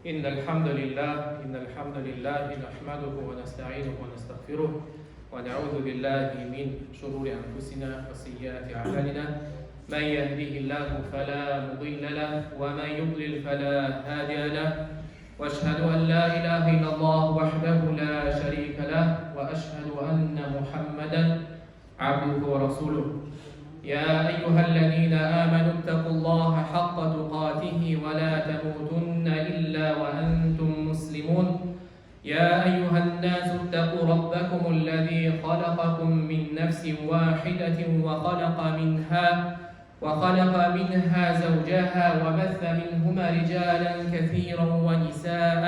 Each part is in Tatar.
إن الحمد لله إن الحمد لله نحمده ونستعينه ونستغفره ونعوذ بالله من شرور أنفسنا وسيئات أعمالنا من يهده الله فلا مضل له ومن يضلل فلا هادي له واشهد أن لا إله إلا الله وحده لا شريك له وأشهد أن محمدا عبده ورسوله يا أيها الذين آمنوا اتقوا الله حق تقاته ولا تموتن إلا وأنتم مسلمون يا أيها الناس اتقوا ربكم الذي خلقكم من نفس واحدة وخلق منها وخلق منها زوجها وبث منهما رجالا كثيرا ونساء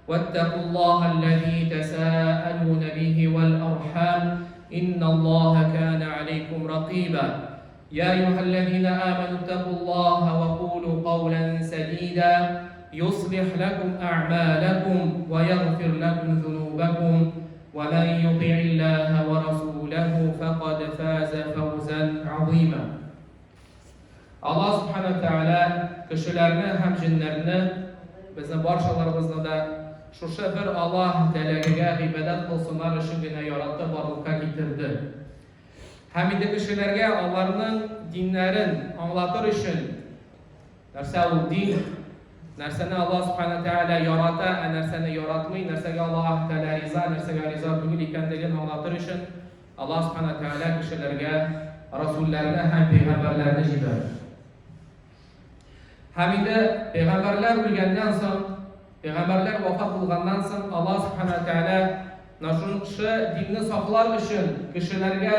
واتقوا الله الذي تساءلون به والأرحام إن الله كان عليكم رقيبا يا أيها الذين آمنوا اتقوا الله وقولوا قولا سديدا يصلح لكم أعمالكم ويغفر لكم ذنوبكم ومن يطع الله ورسوله فقد فاز فوزا عظيما Аллаһ Субхана Тәгалә кешеләрне һәм җеннәрне, безне барчаларыбызны да шушы бер Аллаһ Тәгаләгә гыйбадәт кылсыннар өчен генә яратты, барлыкка китерде. Һәм инде кешеләргә аларның диннәрен аңлатыр өчен, нәрсә ул дин, нәрсәне Аллаһ Субхана Тәгалә ярата, ә нәрсәне яратмый, нәрсәгә Аллаһ Тәгалә риза, нәрсәгә риза түгел икәнлеген аңлатыр өчен Аллаһ Субхана Тәгалә кешеләргә расулләрне һәм пәйгамбәрләрне җибәрде. Һәм инде пәйгамбәрләр үлгәннән соң, пәйгамбәрләр вафат булганнан соң, Аллаһ Субхана Тәгалә менә шушы динне саклар өчен, кешеләргә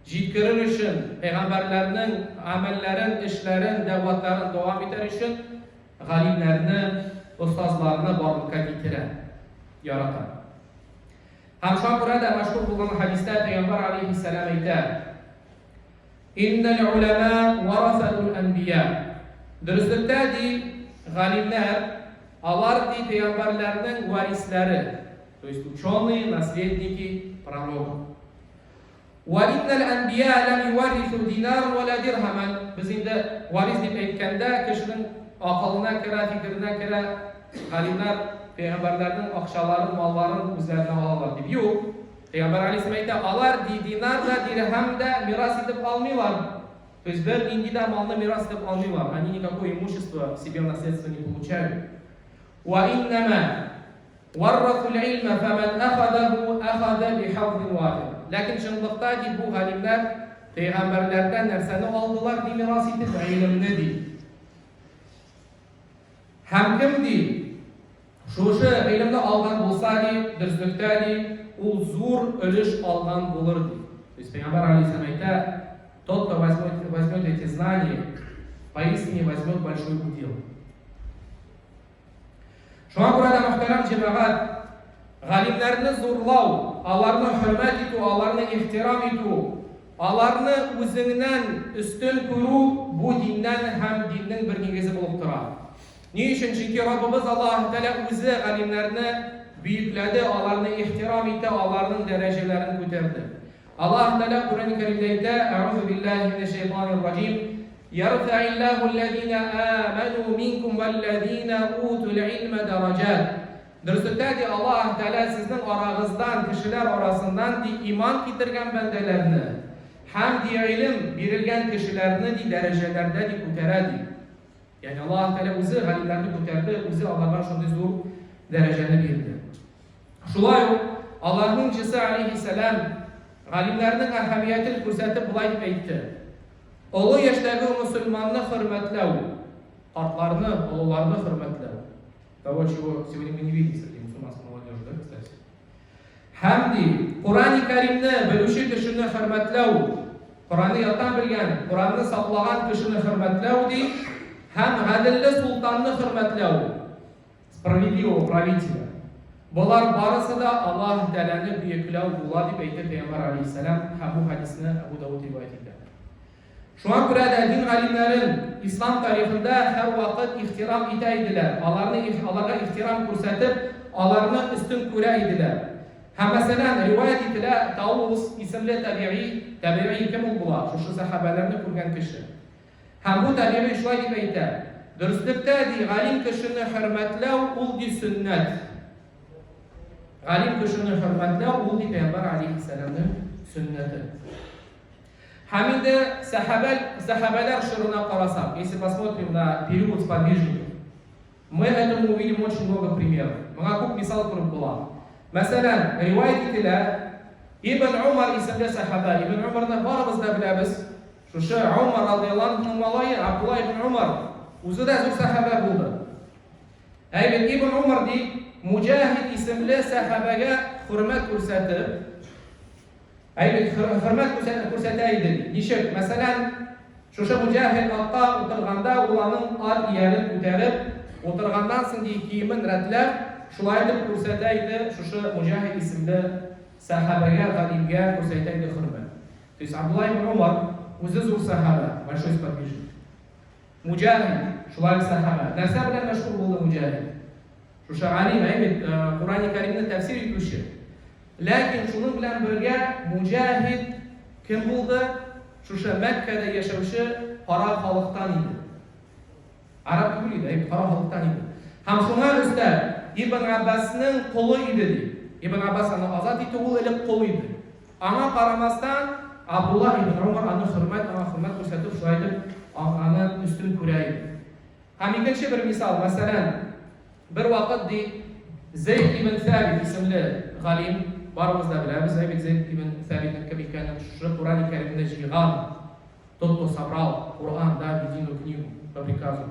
җиткерер өчен, пәйгамбәрләрнең гамәлләрен, эшләрен, дәгъватларын дәвам итәр өчен галимнәрне, остазларны барлыкка китерә, ярата. Һәм шуңа күрә дә мәшһүр булган хәдистә Пәйгамбәр алейһиссәлам әйтә, Иннәл уляма варасатул әнбия. Дөреслектә, ди, галимнәр, алар, ди, пәйгамбәрләрнең варисләре, то есть ученые, наследники пророков. Вә иннәл әнбия ләм юваррису динаран вә лә дирһамән. Без инде варис дип әйткәндә, кешенең акылына керә, фикеренә керә, галимнәр пәйгамбәрләрнең акчаларын, малларын үзләренә алалар дип. Юк. Пәйгамбәр алейһиссәлам әйтә, алар ди динар да, дирһәм дә мирас итеп алмыйлар. То есть бер нинди дә малны мирас итеп алмыйлар. Они никакое имущество себе в наследство не получают. Вә иннәмә Варрасул илмә фәмән әхазәһу әхазә бихаззин вафир. Ләкин чынлыкта, ди, бу галимнәр пәйгамбәрләрдән нәрсәне алдылар, ди, мирас итеп? Гыйлемне, ди. Һәм кем, ди, шушы гыйлемне алган булса, ди, дөреслектә, ди, ул зур өлеш алган булыр, ди. То есть пәйгамбәр алейһиссәлам әйтә, тот, кто возьмет, возьмет эти знания, поистине возьмет большой удел. Шуңа күрә дә, мөхтәрәм җәмәгать, галимнәрне зурлау, аларны хөрмәт итү, аларны ихтирам итү, аларны үзеңнән өстен күрү бу диннән һәм диннең бер нигезе булып тора. Ни өчен? Чөнки Раббыбыз Аллаһ Тәгалә үзе галимнәрне бөекләде, аларны ихтирам итте, аларның дәрәҗәләрен күтәрде. Аллаһ Тәгалә Коръән Кәримдә әйтә, Әгъузу биллаһи минәш шәйтанир раҗим, Ярфәиллаһу аллазина аману минкум валлазина утул илмә дәраҗат. Дөреслектә, ди, Аллаһ Тәгалә сезнең арагыздан, кешеләр арасыннан, ди, иман китергән бәндәләрне һәм, ди, гыйлем бирелгән кешеләрне, ди, дәрәҗәләрдә, ди, күтәрә, ди. Ягъни Аллаһ Тәгалә үзе галимнәрне күтәрде, үзе аларга шундый зур дәрәҗәне бирде. Шулай ук Аллаһның илчесе алейһиссәлам галимнәрнең әһәмиятен күрсәтеп болай дип әйтте. Олы яшьтәге мөселманны хөрмәтләү, картларны, олыларны хөрмәтләү. Того, чего сегодня мы не видим среди мусульманской молодежи, да, кстати. Һәм ди, Коръәни Кәримне белүче кешене хөрмәтләү, Коръәнне яттан белгән, Коръәнне саклаган кешене хөрмәтләү ди, һәм гаделле солтанны хөрмәтләү, справедливого правителя. Болар барысы да Аллаһ Тәгаләне бөекләү була дип әйтте Пәйгамбәр алейһиссәлам һәм бу хәдисне Әбу Давыд риваять итә. Шуңа күрә дә дин галимнәрен ислам тарихында һәрвакыт ихтирам итә иделәр, аларны аларга ихтирам күрсәтеп, аларны өстен күрә иделәр. Һәм, мәсәлән, риваять ителә, Таус исемле табигый, табигый кем ул була? Шушы сәхабәләрне күргән кеше. Һәм бу табигый шулай дип әйтә. Дөреслектә, ди, галим кешене хөрмәтләү ул, ди, сөннәт. Галим кешене хөрмәтләү ул, ди, Пәйгамбәр алейһиссәламнең сөннәте. Һәм инде сәхабәл, сәхабәләр чорына карасак, если посмотрим на период сподвижников, мы этому увидим очень много примеров. Моңа күп мисал күреп була. Мәсәлән, риваять ителә, Ибн Умар исемле сәхабә, Ибн Умарны барыбыз да беләбез. Шушы Умар радияллаһу анһуның малае Абдулла ибн Умар үзе дә зур сәхабә булды. Әй бит Ибн Умар ди, Муҗаһид исемле сәхабәгә хөрмәт күрсәтеп, әй бит хөрмәт күрсәтә иде. Ничек? Мәсәлән, шушы Муҗаһид атка утырганда ул аның ат иярен күтәреп, утырганнан соң ди киемен рәтләп, шулай итеп күрсәтә иде шушы Муҗаһид исемле сәхабәгә, галимгә күрсәтә иде хөрмәт. То есть Абдулла ибн Умар үзе зур сахаба, большой сподвижник. Муҗахид, шулай ук сахаба. Нәрсә белән мәшһүр булды Муҗахид? Шушы галим, әй бит, Курани Кәримне тәфсир итүче. Ләкин шуның белән бергә Муҗахид кем булды? Шушы Мәккәдә яшәүче кара халыктан иде. Араб түгел иде, әй, кара халыктан иде. Һәм шуңа өстәп, Ибн Аббасның колы иде ди. Ибн Аббас аны азат итте, ул элек кол иде. Аңа карамастан, Абдулла ибн Умар аны хөрмәт, аңа хөрмәт күрсәтеп, шулай итеп, аны өстен күрә иде. Һәм икенче бер мисал, мәсәлән, бер вакыт ди, Зәйд ибн Сәбит исемле галим, барыбыз да беләбез, әй бит Зәйд ибн Сәбитнең кем икәнен, шушы Коръән Кәримне җыйган, тот, кто собрал Коръән, да, в единую книгу по приказу.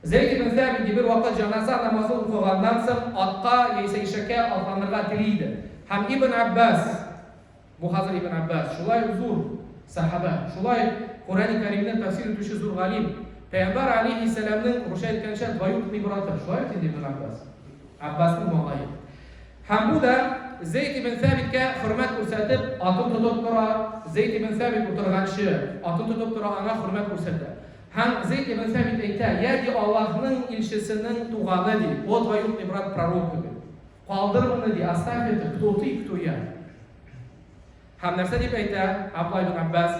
Зәйд ибн Сәбит ди, бервакыт җаназа намазы укыганнан соң атка яисә ишәккә атланырга тели иде. Һәм Ибн Аббас, бу хәзер Ибн Аббас, шулай ук зур сәхабә, шулай ук Коръәни Кәримне тәфсир итүче зур галим, Пәйгамбәр алейһиссәламнең, русча әйткәнчә, двоюродный браты, шулай бит инде Ибн Аббас? Аббасның малае. Һәм бу да Зәйд ибн Сәбиткә хөрмәт күрсәтеп, атын тотып тора, Зәйд ибн Сәбит утырганчы, атын тотып тора, аңа хөрмәт күрсәтә. Һәм Зәйд ибн Сәбит әйтә, Йә, ди, Аллаһның илчесенең туганы, ди, о двоюродный брат пророка, ди. Калдыр моны, ди, оставь это, кто ты, кто я. Һәм нәрсә дип әйтә Абдулла ибн Аббас?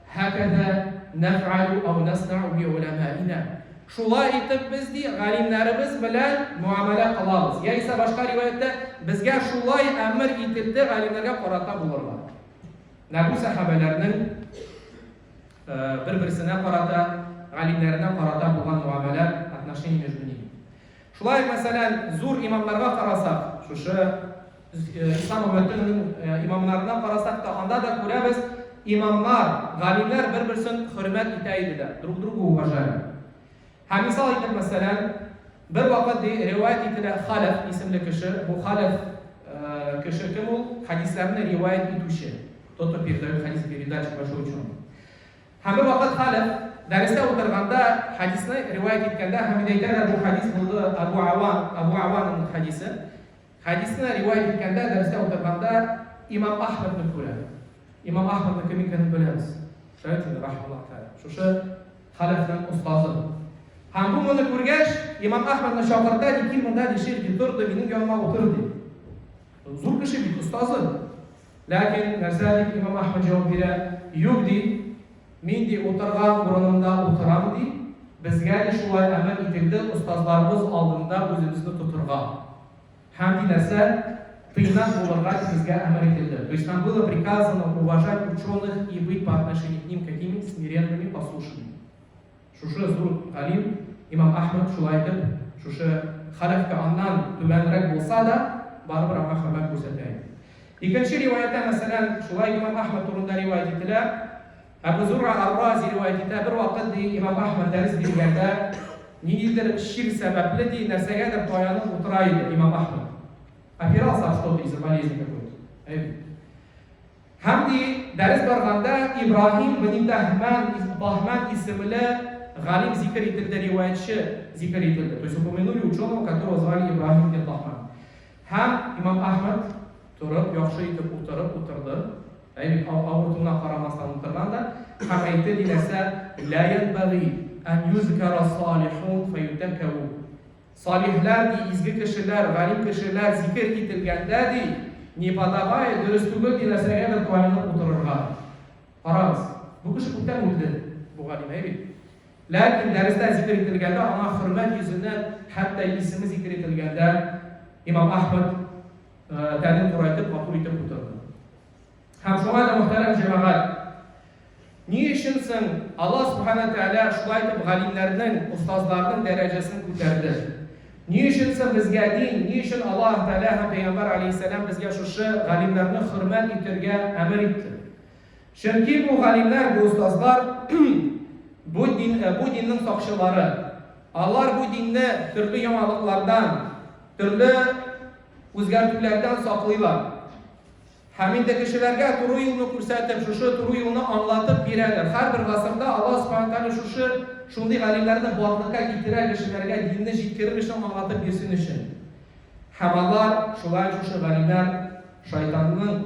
Һәкәзә нәф'алю ау наснау би уламаина. Шулай итеп без, ди, галимнәребез белән муамәлә кылабыз. Яисә башка риваятьтә, безгә шулай әмер ителде галимнәргә карата булырга. Менә бу сәхабәләрнең бер-берсенә карата, галимнәренә карата булган муамәлә, отношение между ними. Шулай ук, мәсәлән, зур имамнарга карасак, шушы ислам өммәтенең имамнарына карасак та, анда да күрәбез, имамнар, галимнәр бер-берсен хөрмәт итә иделәр, друг друга уважали. Һәм мисал итеп, мәсәлән, бер вакыт ди, риваять ителә Халәф исемле кеше, бу Халәф кеше кем ул? Хәдисләрне риваять итүче. Тот, кто передает хадис, передача, большой ученый. Һәм бер вакыт Халәф дәрестә утырганда хәдисне риваять иткәндә һәм инде әйтәләр, бу хәдис булды Абу Аван, Абу Аванның хәдисе. Хәдисне риваять иткәндә дәрестә утырганда имам Ахмадны күрә. Имам Ахмадны кем икәнен беләбез. Шулай инде, рахмаллаһ тәгалә. Шушы Халәфнең остазы. Һәм бу моны күргәч, имам Ахмадны чакырта, ди, кил монда, ди, шейх, ди, тор, ди, минем яныма утыр, ди. Зур кеше бит, остазы. Ләкин нәрсә дип имам Әхмәд җавап бирә? Юк, ди, мин, ди, утырган урынымда утырам, ди, безгә, ди, шулай әмер ителде, остазларыбыз алдында үзебезне тотырга. Һәм, ди, нәрсә? Тыйнак булырга, ди, безгә әмер ителде. То есть нам было приказано уважать ученых и быть по отношению к ним какими? Смиренными, послушными. Шушы зур галим имам Әхмәд шулай итеп, шушы хәләфкә аннан түбәнрәк булса да, барыбер аңа хөрмәт күрсәтә иде. Икенче риваятьтә, мәсәлән, шулай имам Әхмәд турында риваять ителә. Әбу Зурра ар-Рази риваять итә, бер вакыт ди имам Әхмәд дәрес биргәндә, ниндидер чир сәбәпле ди, нәрсәгәдер таянып утыра иде имам Әхмәд. Опирался об что-то из-за болезни какой-то. Һәм, ди, дәрес барганда Ибраһим бни Таһман, Таһман исемле галим зикер ителде, риваятьче зикер ителде. То есть упомянули ученого, которого звали Ибраһим бин Таһман. Һәм имам Әхмәд торып, яхшы итеп утырып утырды. Әй бит авыртуына карамастан утырган да, һәм әйтте, ди, нәрсә? Ла янбагый ан юзкара салихун фаюттакау. Салихлар, ди, изге кешеләр, галим кешеләр зикер ителгәндә, ди, не подобает, дөрес түгел, ди, нәрсәгәдер таянып утырырга. Карагыз, бу кеше күптән үлде, бу галим, әйе бит? Ләкин дәрестә зикер ителгәндә, аңа хөрмәт йөзеннән, хәтта исеме зикер ителгәндә, имам Әхмәд тәнен турайтып, матур итеп утырды. Һәм шуңа да, мөхтәрәм җәмәгать, ни өчен соң Аллаһ Субхана Тәгалә шулай итеп галимнәрнең, остазларның дәрәҗәсен күтәрде? Ни өчен соң безгә дин, ни өчен Аллаһ Тәгалә һәм Пәйгамбәр алейһиссәлам безгә шушы галимнәрне хөрмәт итәргә әмер итте? Чөнки бу галимнәр, бу остазлар бу дин, бу диннең сакчылары. Алар бу динне төрле яңалыклардан, төрле үзгәртүләрдән саклыйлар. Һәм инде кешеләргә туры юлны күрсәтеп, шушы туры юлны аңлатып бирәләр. Һәрбер гасырда Аллаһ Субхана Тәгалә шушы шундый галимнәрне барлыкка китерә кешеләргә динне җиткерер өчен, аңлатып бирсен өчен. Һәм алар шулай шушы галимнәр шайтанның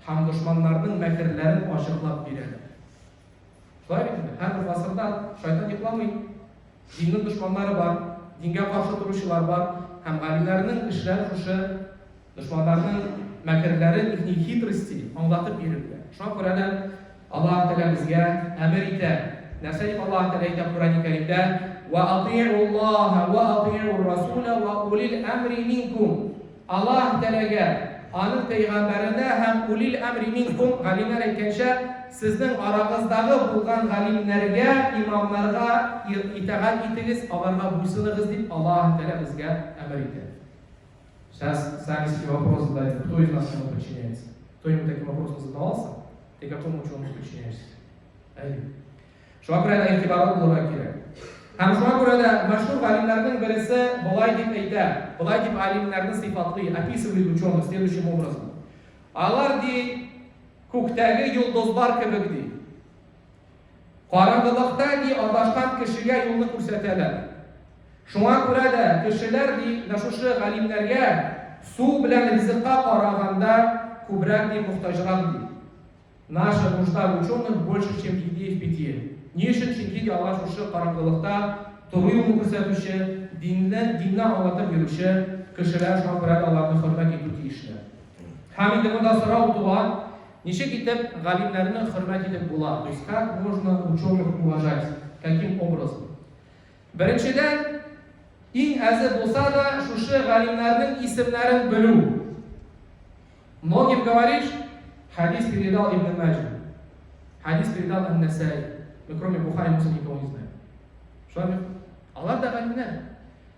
һәм дошманнарның мәкерләрен ачыклап бирәләр. Шулай бит инде, һәрбер гасырда шайтан йокламый. Диннең дошманнары бар, дингә каршы торучылар бар, һәм галимнәрнең эшләре шушы дошманнарның мәкерләрен, ихни хитрости аңлатып бирергә. Шуңа күрә дә Аллаһ Тәгалә безгә әмер итә. Нәрсә дип Аллаһ Тәгалә әйтә Коръәни Кәримдә? Ва ати'уллаһа ва ати'ур расула ва улил әмри минкум. Аллаһ Тәгаләгә, Аның пәйгамбәренә һәм улил әмри минкум, галимнәр әйткәнчә, сезнең арагыздагы булган галимнәргә, имамнарга итагать итегез, аларга буйсыныгыз дип Аллаһ Тәгалә безгә әмер итә. Сейчас сами себе вопрос зададим, кто из нас кому подчиняется? Кто-нибудь таким вопросом задавался? Ты какому ученому подчиняешься? Әйе. Шуңа күрә дә игътибарлы булырга кирәк. Һәм шуңа күрә дә мәшһүр галимнәрнең бересе болай дип әйтә, болай дип галимнәрне сыйфатлый, описывает ученых следующим образом. Алар ди, күктәге йолдызлар кебек ди. Караңгылыкта ди адашкан кешегә юлны күрсәтәләр. Шуңа күрә дә кешеләр ди менә шушы галимнәргә су белән ризыкка караганда күбрәк ди мохтаҗрак ди. Наша нужда в ученых больше, чем в еде и в питье. Ни өчен? Чөнки ди алар шушы караңгылыкта туры юлны күрсәтүче, динне, динне аңлатып йөрүче кешеләр, шуңа күрә дә аларны хөрмәт итү тиешле. Һәм инде монда сорау туа, ничек итеп галимнәрне хөрмәт итеп була? То есть как можно ученых уважать? Каким образом? Беренчедән, иң әзе булса да, шушы галимнәрнең исемнәрен белү. Многим говоришь, хадис передал Ибн Маджа. Хадис передал Ан-Насаи. Мы кроме Бухари Муслим никого не знаем. Шулай Алар да галимнәр.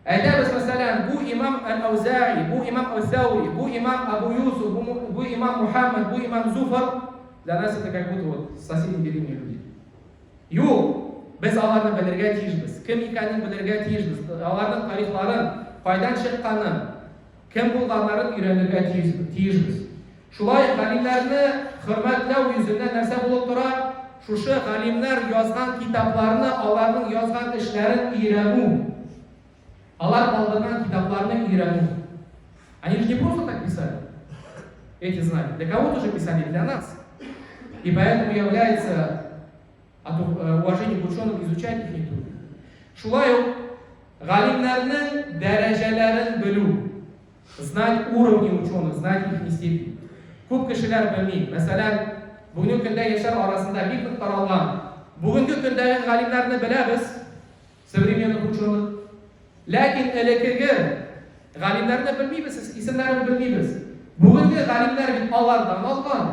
Әйтәбез, мәсәлән, бу имам Әл-Аузаи, бу имам Әл-Саури, бу имам Абу Юсуф, бу имам Мухаммад, бу имам Зуфар. Для нас это как будто вот соседние деревни люди. Юк, без аларны белергә тиешбез. Кем икәнен белергә тиешбез. Аларның тарихларын, кайдан чыкканын, Кем булганнарын өйрәнергә тиешбез. Шулай ук галимнәрне хөрмәтләү йөзеннән нәрсә булып тора? Шушы галимнәр язган китапларны, аларның язган эшләрен өйрәнү. Алар калдырган китапларны өйрәнү. Они же не просто так писали эти знания. Для кого-то же писали, для нас. И поэтому является от уважения к ученым изучать их труды. Шулай ук галимнәрнең дәрәҗәләрен белү. Знать уровни ученых, знать их степень. Күп кешеләр белми. Мәсәлән, бүгенге көндә яшьләр арасында бик нык таралган. Бүгенге көндәге галимнәрне беләбез, современных ученых. Ләкин элеккеге галимнәрне белмибез, исемнәрен белмибез. Бүгенге галимнәр бит алардан алган.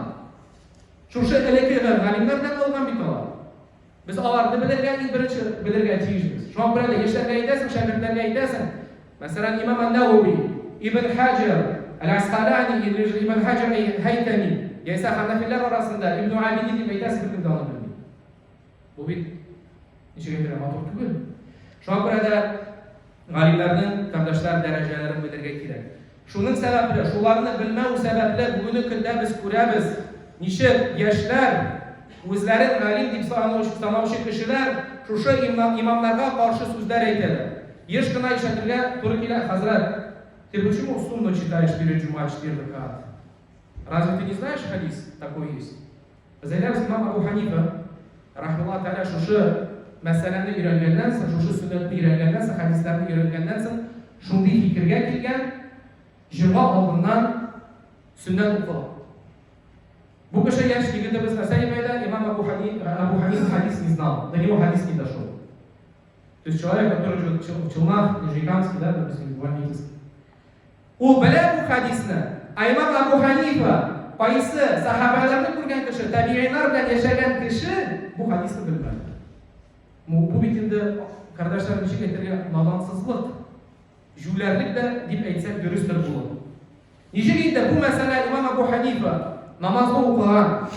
Шушы элеккеге галимнәрдән алган бит алар. Без аларны белергә, иң беренче белергә тиешбез. Шуңа күрә дә яшьләргә әйтәсең, шәкертләргә әйтәсең. Мәсәлән, имам Ан-Нәвәви, Ибн Хаҗар, Аль-Асқалани или же Ибн Хаҗар Хайтами, яисә ханафиләр арасында Ибн Абидин дип әйтәсең, беркем дә аны белми. Бу бит ничек әйтергә матур түгел. Шуңа күрә дә галимнәрнең, кардәшләр, дәрәҗәләрен белергә кирәк. Шуның сәбәпле, шуларны белмәү сәбәпле бүгенге көндә без күрәбез, ничек яшьләр, үзләрен галим дип санаучы кешеләр шушы имамнарга каршы сүзләр әйтәләр. Еш кына ишетергә туры килә, хәзрәт, ты почему сунну читаешь перед джума 4 ракат? Разве ты не знаешь хадис такой есть? Без әйтәбез, имам Абу Ханифа, рахмаллаһу тәгалә, шушы мәсьәләне өйрәнгәннән соң, шушы сөннәтне өйрәнгәннән соң, хәдисләрне өйрәнгәннән соң, шундый фикергә килгән, җомга алдыннан сөннәт укыла. Бу кеше яшь егетебез нәрсә дип әйтә? Имам Абу Ханифа, Абу Ханифа хадис не знал, до него хадис не дошел. То есть человек, который живет в Челнах, Нижнекамске, да, допустим, в Альметьевске. Ул белә бу хәдисне. Ә имам Абу Ханифа, кайсы сахабаларны күргән кеше, табигыйннар белән яшәгән кеше бу хәдисне белмәде. Бу бит инде, кардәшләр, ничек әйтергә, надансызлык, җүләрлек тә дип әйтсәк дөрестер булыр. Ничек инде бу мәсьәлә имам Абу Ханифа намазны укыган,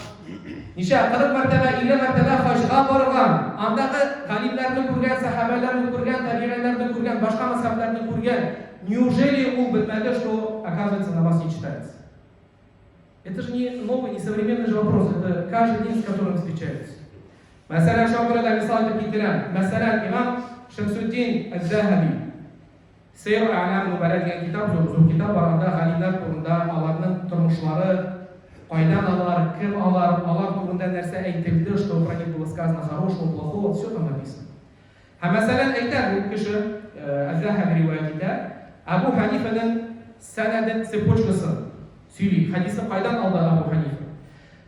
ничә 40 мәртәбә, 50 мәртәбә хаҗга барган, андагы галимнәрне күргән, сәхабәләрне күргән, табигыйннәрне күргән, башка мәзһәбләрне күргән, неужели ул белмәде, что, оказывается, намаз не читается? Это же не новый, не современный же вопрос, это каждый день, с которым встречаются. Мәсәлән, шуңа күрә дә мисал итеп китерәм. Мәсәлән, имам Шәмсуддин әз-Заһаби Сияр әгълам нубәлә дигән китап, зур, зур китап бар, анда галимнәр турында, аларның тормышлары, кайдан алар, кем алар, алар турында нәрсә әйтелде, что про них было сказано хорошего, плохого, все там написано. Һәм мәсәлән, әйтә бу кеше, Әз-Заһаби риваять итә, Әбу Ханифәнең сәнәден, цепочкасын сөйли. Хәдисне кайдан алды Әбу Ханифә?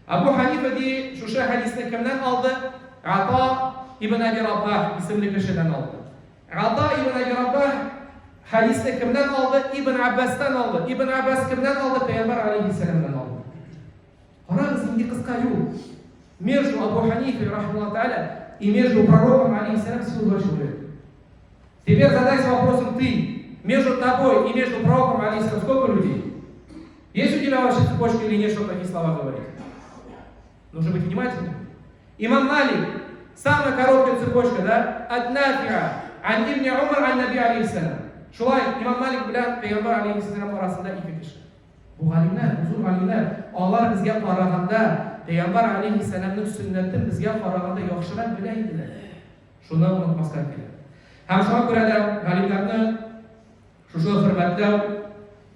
Әбу Ханифә ди, шушы хәдисне кемнән алды? Ата ибн Әби Раббах исемле кешедән алды. Ата ибн Әби Раббах хәдисне кемнән алды? Ибн Аббастан алды. Ибн Аббас кемнән алды? Пәйгамбәр алейһиссәламнән алды. Карагыз, нинди кыска юл. Между Абу Ханифой, рахималлаху тааля, и между пророком, алейхиссалям, всего два человека. Теперь задайся вопросом ты. Между тобой и между пророком, алейхиссалям, сколько людей? Есть у тебя вообще цепочка или нет, чтобы такие слова говорить? Нужно быть внимательным. Имам Малик, самая короткая цепочка, да? От Нафиа, ан ибн Умар, ан Наби алейхиссалям. Шулай, имам Малик белән Пәйгамбәр алейхиссалям арасында ике кеше. Бу галимнәр, бу зур галимнәр, алар безгә караганда, Пәйгамбәр алейхиссәламнең сөннәтен безгә караганда яхшырак белә иделәр. Шуны онытмаска кирәк. Һәм шуңа күрә дә галимнәрне шушы хөрмәтләү,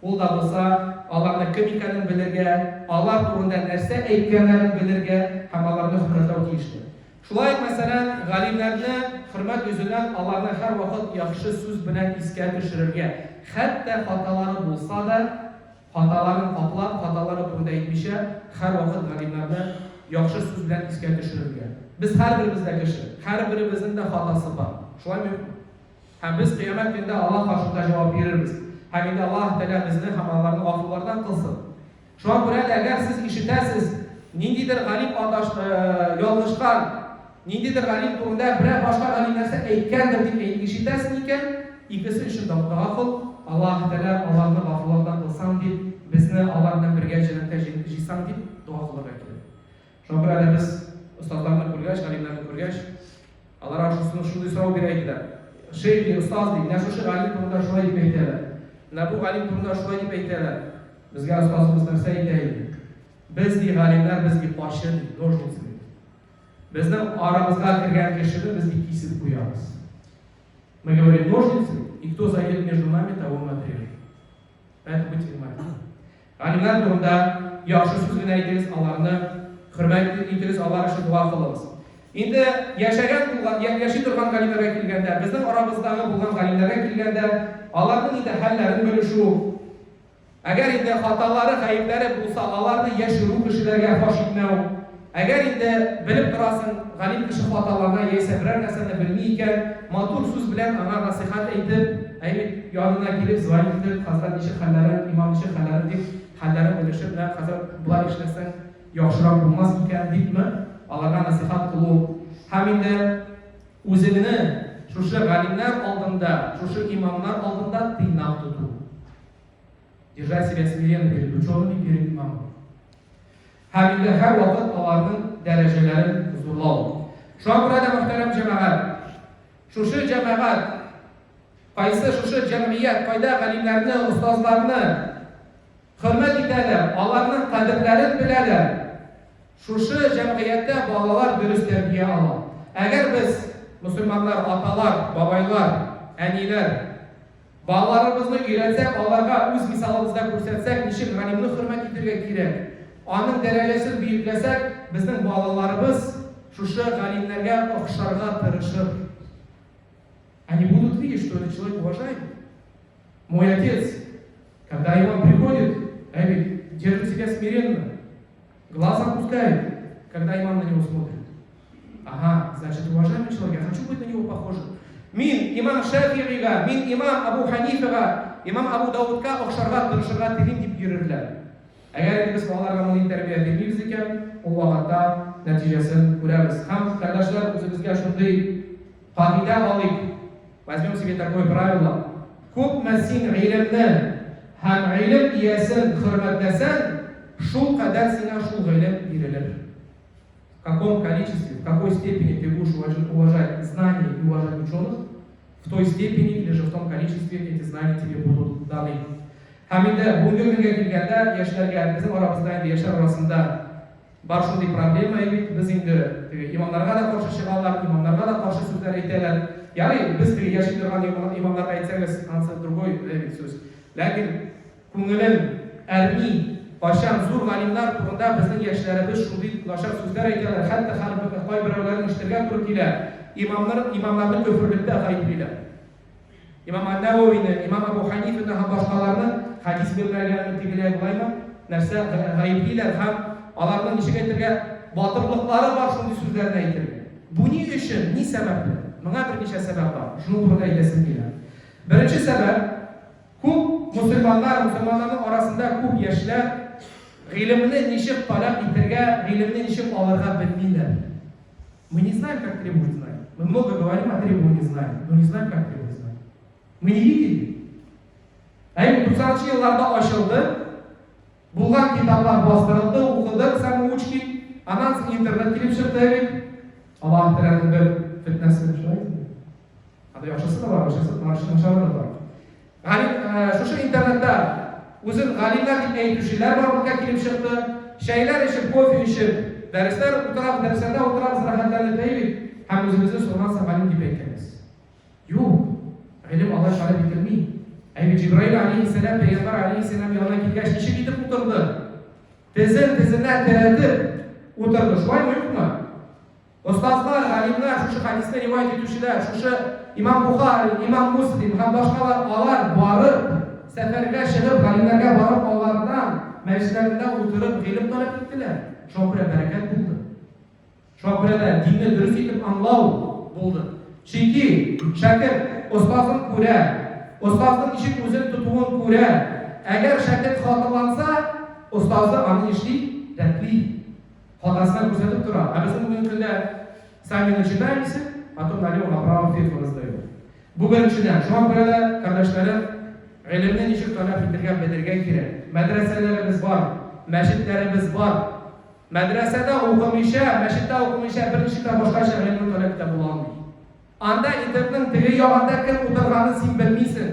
ул да булса, аларны кем икәнен белергә, алар турында нәрсә әйткәннәрен белергә һәм аларны хөрмәтләү тиешле. Шулай ук, мәсәлән, галимнәрне хөрмәт йөзеннән аларны һәрвакыт яхшы сүз белән искә төшерергә, хәтта хаталары булса да, хаталарын каплап, хаталары турында әйтмичә, һәрвакыт галимнәрне яхшы сүз белән искә төшерергә. Без һәрберебез дә кеше, һәрберебезнең дә хатасы бар. Шулаймы, юкмы? Һәм без Кыямәт көнендә Аллаһ каршында җавап бирербез. Һәм инде Аллаһ Тәгалә безне һәм аларны гафулардан кылсын. Шуңа күрә дә, әгәр сез ишетәсез, ниндидер галим адаш, ялгышкан, ниндидер галим турында берәр башка галим нәрсә әйткәндер дип ишетәсең икән, икесе өчен дә дога кыл, Аллаһ Тәгалә аларны гафулардан кылсаң дип, безне алар белән бергә җәннәткә җыйсаң дип дога кылырга кирәк. Шуңа күрә дә без остазларны күргәч, галимнәрне күргәч, алар шуны шундый сорау бирә иделәр. Шейх ди, остаз ди, менә шушы галим турында шулай дип әйтәләр. Менә бу галим турында шулай дип әйтәләр. Безгә остазыбыз нәрсә әйтә иде? Без ди галимнәр, без ди качы ди, ножницы ди. Безнең арабызга кергән кешене без ди кисеп куябыз. Мы говорим ножницы, и кто зайдет между нами, того мы отрежем. Поэтому будьте внимательны. Галимнәр турында яхшы сүз генә әйтегез, аларны хөрмәт итегез, алар өчен дога кылыгыз. Инде яшәгән булган, яши торган галимнәргә килгәндә, безнең арабыздагы булган галимнәргә килгәндә, аларның инде хәлләрен белешү, әгәр инде хаталары, гаепләре булса, аларны яшерү, кешеләргә фаш итмәү. Әгәр инде белеп торасың, галим кеше хаталана яисә берәр нәрсәне белми икән, матур сүз белән аңа насыйхәт әйтеп, әй бит, янына килеп, звонить итеп, хәзрәт ничек хәлләрең, имам ничек хәлләрең дип, хәлләрен белешеп, менә хәзрәт болай эшләсәң яхшырак булмас микән дипме, аларга насыйхәт кылу. Һәм инде үзеңне шушы галимнәр алдында, шушы имамнар алдында тыйнак тоту. Держать себя смиренно перед учеными, перед имамом. Һәм инде һәрвакыт аларның дәрәҗәләрен зурлау. Шуңа күрә дә, мөхтәрәм җәмәгать, шушы җәмәгать, кайсы шушы җәмгыять, кайда галимнәрне, остазларны хөрмәт итәләр, аларның кадерләрен беләләр, шушы җәмгыятьтә балалар дөрес тәрбия ала. Әгәр без, мөселманнар, аталар, бабайлар, әниләр, Балаларыбызны өйрәтсәк, аларга үз мисалыбызда күрсәтсәк, ничек галимне хөрмәт итергә кирәк, аның дәрәҗәсен бөекләсәк, безнең балаларыбыз шушы галимнәргә охшарга тырышыр. Они будут видеть, что этот человек уважаемый. Мой отец, когда имам приходит, Эвик, держит себя смиренно, глаз опускает, когда имам на него смотрит. Ага, значит, уважаемый человек, я хочу быть на него похожим. Мин имам Шәфигыйга, мин имам Абу Ханифага, имам Абу Даудка охшарга тырышырга телим дип йөрерләр. Әгәр инде без балаларга мондый тәрбия бирмибез икән, ул вакытта нәтиҗәсен күрәбез. Һәм, кардәшләр, үзебезгә шундый кагыйдә алыйк, возьмем себе такое правило, күпме син гыйлемне һәм гыйлем иясен хөрмәтләсәң, шул кадәр сиңа шул гыйлем бирелер. В каком количестве, в какой степени ты будешь уважать знания и уважать ученых, в той степени или же в том количестве эти знания тебе будут даны. Һәм инде бүгенге көнгә килгәндә яшьләргә, безнең арабызда инде яшьләр арасында бар шундый проблема бит, без инде теге имамнарга да каршы чыгалар, имамнарга да каршы сүзләр әйтәләр. Ярый, без теге яши торган имамнарга әйтсәгез, анысы другой бит сүз. Ләкин Күңелем әрни, кайчан зур галимнар турында безнең яшьләребез шундый начар сүзләр әйтәләр, хәтта кайберәүләрен ишетергә туры килә, имамнар, имамнарны көферлектә гаеплиләр. Имам Ан-Нәвәвине, имам Абу Ханифаны һәм башкаларны хәдис белмәгәнме, тегеләй болаймы, нәрсә гаеплиләр һәм аларның ничек әйтергә, батырлыклары бар шундый сүзләрне әйтергә. Бу ни өчен, ни сәбәпле? Моңа берничә сәбәп бар. Шуның турында әйтәсем килә. Беренче сәбәп, Күп мөселманнар, мөселманнарның арасында күп яшьләр гыйлемне ничек таләп итергә, гыйлемне ничек алырга белмиләр. Мы не знаем, как требовать знания. Мы много говорим о требовании знаний, но не знаем, как требовать знания. Мы не видели. Әй, 90 елларда ачылды, булган китаплар бастырылды, укыдык самоучки, аннан соң интернет килеп чыкты бит. Аллаһ Тәгаләнең бер фитнәсе шулай. Анда яхшысы да бар, начары, начары да бар. Галим, э, шушы интернетта үзен галимнәр дип әйтүчеләр барлыкка килеп чыкты. Чәйләр эчеп, кофе эчеп, дәресләр утырабыз, дәресләрдә утырабыз, рәхәтләнеп әйбит һәм үзебезне шуннан соң галим дип әйтәбез. Юк, гыйлем алай таләп ителми. Ә бит Җибраил алейһиссәлам пәйгамбәр алейһиссәлам янына килгәч ничек итеп утырды? Тезен тезенә терәтеп утырды. Шулаймы, юкмы? Остазлар, галимнәр, шушы хәдисне риваять итүчеләр, шушы имам Бухари, имам Муслим һәм башкалар, алар барып, сәфәргә чыгып, галимнәргә барып, алардан мәҗлесләрендә утырып гыйлем таләп иттеләр. Шуңа күрә бәрәкәт булды. Шуңа күрә дә динне дөрес итеп аңлау булды. Чөнки шәкерт остазын күрә, остазның ничек үзен тотуын күрә. Әгәр шәкерт хаталанса, остазы аны нишли? Рәтли. Хатасына күрсәтеп тора. Ә безнең бүгенге көндә сами начинаемся, потом налево направо фетвы раздаем. Бу беренчедән. Шуңа күрә дә, кардәшләрем, гыйлемне ничек таләп итергә белергә кирәк. Мәдрәсәләребез бар, мәчетләребез бар. Мәдрәсәдә укымыйча, мәчеттә укымыйча берничек тә башкача гыйлемне таләп итә була алмый. Анда интернетның теге ягында кем утырганын син белмисең.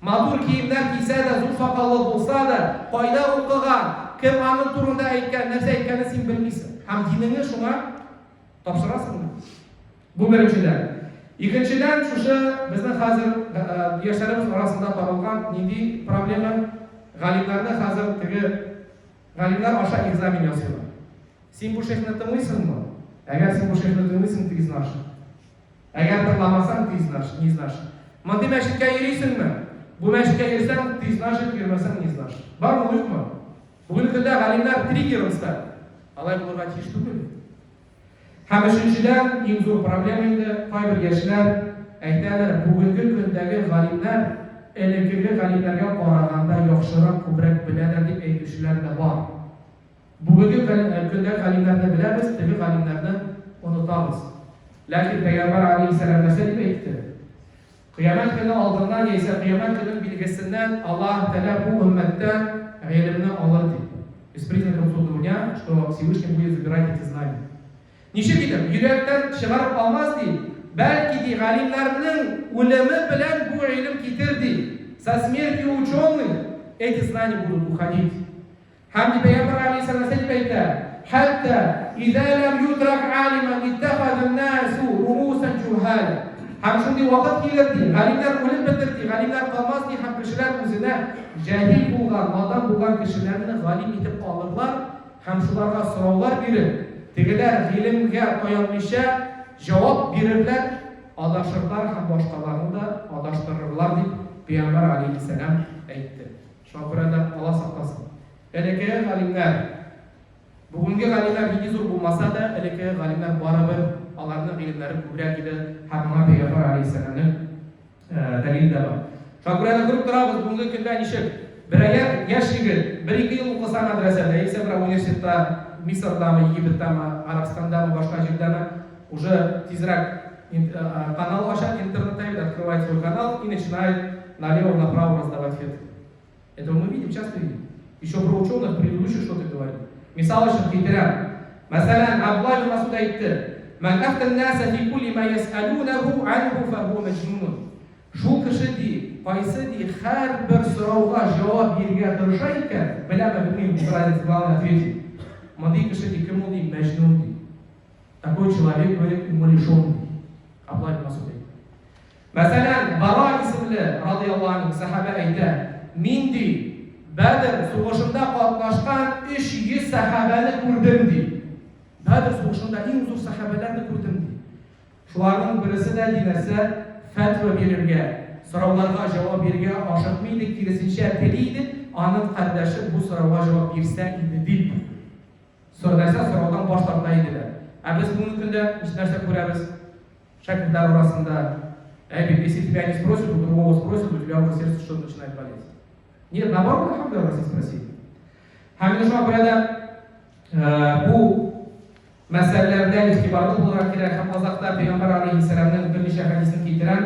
Матур киемнәр кисә дә, зур сакаллы булса да, кайда укыган, кем аның турында әйткән, нәрсә әйткәнен син белмисең. Һәм динеңне шуңа тапшырасыңмы? Бу беренчедән. Икенчедән, шушы безнең хәзер яшьләребез арасында таралган нинди проблема? Галимнәрне хәзер теге галимнәр аша экзамен ясыйлар. Син бу шейхны тыңлыйсыңмы? Әгәр син бу шейхны тыңлыйсың, ты из наших. Әгәр тыңламасаң, ты из наших, не из наших. Мондый мәчеткә йөрисеңме? Бу мәчеткә йөрсәң, ты из наших, йөрмәсәң, не из наших. Бармы, юкмы? Бүгенге көндә галимнәр триггером стали. Алай булырга тиеш түгел. Һәм өченчедән, иң зур проблема инде, кайбер яшьләр әйтәләр, бүгенге көндәге галимнәр элеккеге галимнәргә караганда яхшырак, күбрәк беләләр дип әйтүчеләр дә бар. Бүгенге көндә галимнәрне беләбез, теге галимнәрне онытабыз. Ләкин Пәйгамбәр алейһиссәлам нәрсә дип әйтте? Кыямәт көне алдыннан яисә кыямәт көненең билгесеннән Аллаһ Тәгалә бу өммәттән гыйлемне алыр дип. Из признаков судного дня, что Всевышний будет забирать эти знания. Ничек итеп? Йөрәктән чыгарып алмас ди, бәлки ди, галимнәрнең үлеме белән бу гыйлем китер ди. Со смертью ученых эти знания будут уходить. Һәм ди Пәйгамбәр алейһиссәлам нәрсә дип әйтә? Хәтта иза ләм ютрак алиман иттахазан насу руусан җухаля. Һәм шундый вакыт килер ди, галимнәр үлеп бетер ди, галимнәр калмас ди һәм кешеләр үзенә җаһил булган, надан булган кешеләрне галим итеп алырлар һәм шуларга сораулар биреп, тегеләр гыйлемгә таянмыйча җавап бирерләр, адашырлар һәм башкаларны да адаштырырлар дип Пәйгамбәр алейһиссәлам әйтте. Шуңа күрә дә Алла сакласын. Элеккеге галимнәр, бүгенге галимнәр нинди зур булмаса да, элеккеге галимнәр барыбер аларның гыйлемнәре күбрәк иде һәм моңа Пәйгамбәр алейһиссәламнең дәлиле дә бар. Шуңа күрә дә күреп торабыз, бүгенге көндә ничек берәр яшь егет бер-ике ел укыса мәдрәсәдә, яисә берәр университетта, Мисырдамы, Египеттамы, Арабстандамы, башка җирдәме, уже тизрәк канал ача интернетта, открывает свой канал и начинает налево-направо раздавать фетвы. Это мы видим, часто видим. Еще про ученых предыдущих что-то говорит. Мисал өчен китерәм. Мәсәлән, Абдулла ибн Масуд әйтте: "Ман афта ан-наса фи кулли ма яс'алунаху анху фахува маҗнун". Шул кеше ди, кайсы ди һәрбер сорауга җавап бирергә тырыша икән, беләме, белмим, без разница, главное ответить. Мондый кеше ди, кем ул ди, мәҗнун ди. Такой человек, говорит, умалишенный. Абдулла ибн Масуд әйтте. Мәсәлән, Бара исемле, радыяллаһу анһу, сәхабә әйтә, Мин, ди, Бәдер сугышында катнашкан 300 сәхабәне күрдем, ди. Бәдер сугышында иң зур сәхабәләрне күрдем, ди. Шуларның бересе дә, ди, нәрсә, фәтва бирергә, сорауларга җавап бирергә ашыкмый иде, киресенчә, тели иде, аның кардәше бу сорауга җавап бирсә иде, дип. Нәрсә сораудан баш тарта иделәр. Ә без бүгенге көндә нәрсә күрәбез? Шәкертләр арасында, әй бит, если тебя не спросят, у другого спросят, у тебя уже сердце что-то начинает болеть. Нет, наоборот, алхамдулилlah, если спросили. Һәм инде шуңа күрә дә бу мәсьәләләрдә игътибарлы булырга кирәк һәм азакта Пәйгамбәр алейһиссәламнең берничә хәдисен китерәм.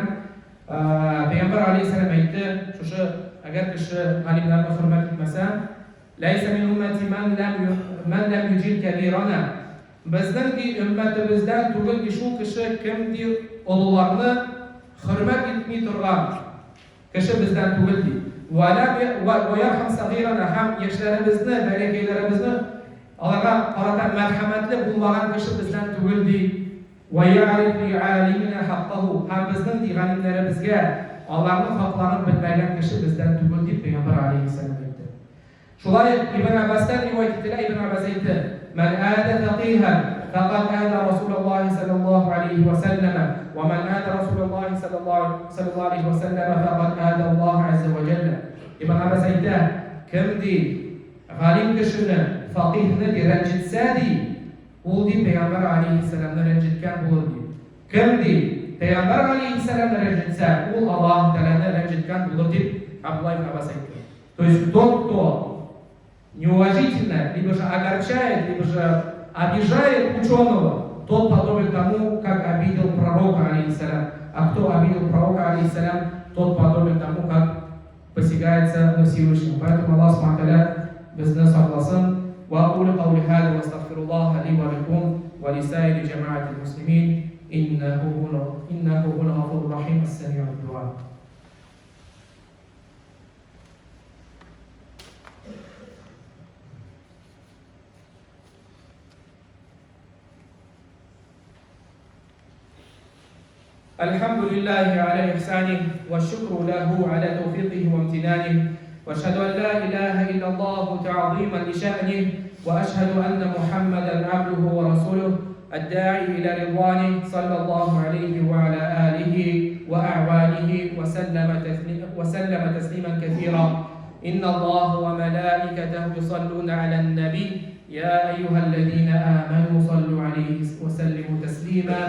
Пәйгамбәр алейһиссәлам әйтте, шушы әгәр кеше галимнәрне хөрмәт итмәсә, Ләйсә мин уммәти мән ләм мән ләм юҗил кәбирана. Безнең, ди, өммәтебездән түгел, ди, шул кеше, кем, ди, олыларны хөрмәт итми торган кеше бездән түгел, ди. Вә ләм вә ярхам сәгыйрана һәм яшьләребезне, бәләкәйләребезне аларга карата мәрхәмәтле булмаган кеше бездән түгел, ди. Вә я'риф ли алимина хаккаху һәм безнең, ди, галимнәребезгә аларның хакларын белмәгән кеше бездән түгел, дип Пәйгамбәр алейһиссәлам әйтте. Шулай ук Ибн Аббастан риваять ителә, Ибн Аббас әйтте, Ман ада фәкыйһән, фәкад ада Расулаллаһи саллаллаһу алейһи вә сәлләмә, вә ман ада Расулаллаһи саллаллаһу алейһи вә сәлләмә, фәкад ада Аллаһа аззә вә җәллә. Ибн Аббас әйтә, кем, ди, галим кешене, фәкыйһне, ди, рәнҗетсә, ди, ул, ди, Пәйгамбәр алейһиссәламне рәнҗеткән булыр, ди. Кем, ди, Пәйгамбәр алейһиссәламне рәнҗетсә, ул Аллаһ Тәгаләне рәнҗеткән булыр, дип Абдулла ибн Аббас әйтте. То есть тот, кто неуважительно, либо же огорчает, либо же обижает ученого, тот подобен тому, как обидел пророка, алейхиссалям. А кто обидел пророка, алейхиссалям, тот подобен тому, как посягается на Всевышнего. Поэтому Аллах Субхану безне сакласын. وأقول قولي هذا واستغفر الله لي ولكم ولسائر جماعة المسلمين إنه هو الغفور الرحيم السميع الدعاء. الحمد لله على إحسانه والشكر له على توفيقه وامتنانه واشهد أن لا إله إلا الله تعظيما لشأنه وأشهد أن محمدا عبده ورسوله الداعي إلى رضوانه صلى الله عليه وعلى آله وأعوانه وسلم تسليما كثيرا. إن الله وملائكته يصلون على النبي يا أيها الذين آمنوا صلوا عليه وسلموا تسليما.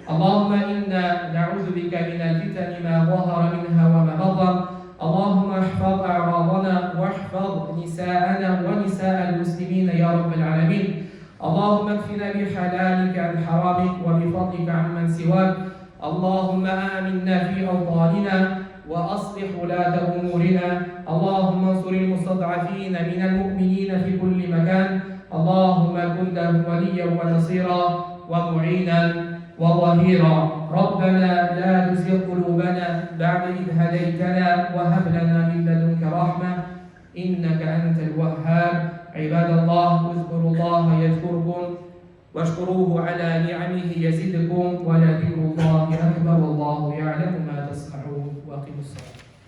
اللهم إنا نعوذ بك من الفتن ما ظهر منها وما بطن. اللهم احفظ أعراضنا واحفظ نساءنا ونساء المسلمين يا رب العالمين. اللهم اكفنا بحلالك عن حرامك وبفضلك عمن سواك. اللهم آمنا في أوطاننا وأصلح ولاة أمورنا. اللهم انصر المستضعفين من المؤمنين في كل مكان. اللهم كن لهم وليا ونصيرا ومعينا وظهيرا. ربنا لا تزغ قلوبنا بعد إذ هديتنا وهب لنا من لدنك رحمة إنك أنت الوهاب. عباد الله، اذكروا الله يذكركم واشكروه على نعمه يزدكم، ولذكر الله أكبر، والله يعلم ما تصنعون. وأقيموا الصلاة.